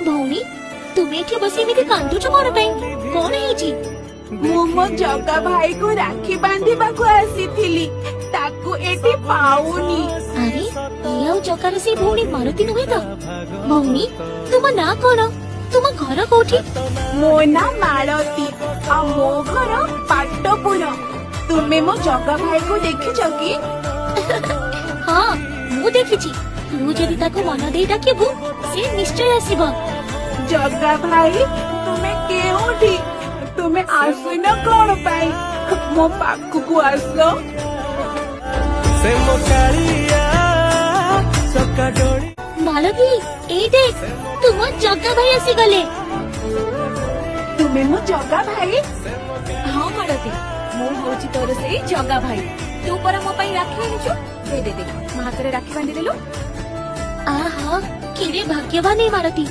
ଭଉଣୀ, ତୁମେ ଏଠି ବସି ଏମିତି କାନ୍ଦୁଛ କଣ ପାଇଁ? କଣ ହେଇଛି? ମୁଁ ମୋ ଜଗା ଭାଇକୁ ରାକ୍ଷୀ ବାନ୍ଧିବାକୁ ଆସିଥିଲି, ତାକୁ ଏଠି ପାଉନି। ଆରେ, ଇଏ ଆଉ ଜଗାର ସେଇ ଭଉଣୀ ମାଳତୀ ନୁହେଁ ତ? ଭଉଣୀ, ତୁମ ନାଁ କଣ? ତୁମ ଘର କୋଉଠି? ମୋ ନାଁ ମାଳତୀ ଆଉ ମୋ ଘର ପାଟପୁର। ତୁମେ ମୋ ଜଗା ଭାଇକୁ ଦେଖିଛ କି? ହଁ, ମୁଁ ଦେଖିଛି। ତୁ ଯଦି ତାକୁ ମନ ଦେଇ ଡାକିବୁ, ସେ ନିଶ୍ଚୟ ଆସିବ। ଜଗା ଭାଇ, ତୁମେ କେଉଁଠି? ତୁମେ ଆସୁନ କଣ ପାଇଁ? ମୋ ପାଖକୁ ଆସ। ସେ ମୋ କାଳିଆ ଚକା ଡୋଳି। ମାଳତୀ, ଏଇ ଦେଖ, ତୁମ ଜଗା ଭାଇ ଆସିଗଲେ। ତୁମେ ମୋ ଜଗା ଭାଇ? ହଁ ମାଳତୀ, ମୁଁ ହଉଛି ତୋର ସେଇ ଜଗା ଭାଇ। ତୁ ପରା ମୋ ପାଇଁ ରାକ୍ଷୀ ଆଣିଛୁ। ଦେ ଦେ ଦେ, ମୋ ହାତରେ ରାକ୍ଷୀ ବାନ୍ଧିଦେଲୁ। ଆହା, କେଡ଼େ ଭାଗ୍ୟବାନ ଏଇ ମାଳତୀ।